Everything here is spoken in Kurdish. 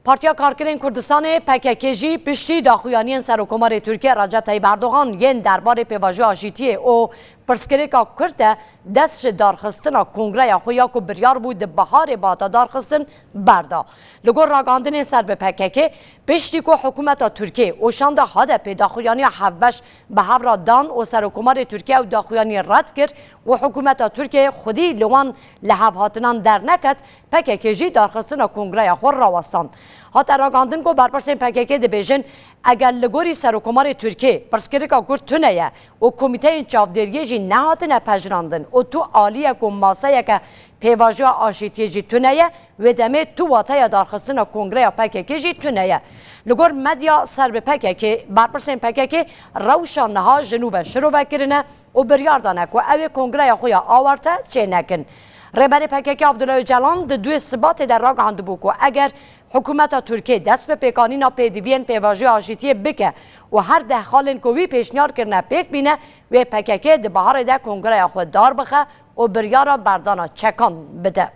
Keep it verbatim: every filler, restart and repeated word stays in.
Partiya Karkerên Kurdistanê, P K K, jî piştî daxuyaniyên Serokkomarê Tirkiye Recep Tayyip Erdogan yên derbarê pêvajoya aşîtiyê û pirsgirêka Kurd de dest ji darxistina kongreya xwe ya ku biryar bû di biharê bihata darxistin berda. Li gor ragihandinên ser bi P K K, piştî ku hikûmeta Tirkiyê û şanda H D P daxuyaniya hevbeş bi hev re dan û Serokkomarê Tirkiye ew daxuyaniyê red kir û hikûmeta Tirkiyeyê xwedî li wan lihevhatinan derneket, P K K jî darxistina kongreya xwe rawestand. Hate ragihandin ku berpirsên P K K dibêjin, eger li gorî Serokkomarê Tirkiyê pirsgirêka Kurd tune ye û komîteyên çavdêriyê jî nehatine pejirandin û tu aliyek û maseyeke pêvajoya aşîtiyê jî tune ye, wê demê tu wateya darxistina kongreya P K K jî tune ye. Li gor medya ser bi P K K, berpirsên P K K rewşa niha ji nû ve şirove kirine û biryar dane ku ew ê kongreya xwe ya awarte çênekin. Rêberê P K K Abdullah Öcalan di duyê Sibatê de ragihandibû ku eger hikûmeta Tirkiyê dest bi pêkanîna pêdiviyên pêvajoya aşîtiyê bike û her deh xalên ku wî pêşniyar kirine pêk bîne, wê P K K di biharê de kongreya xwe dar bixe û biryara berdana çekan bide.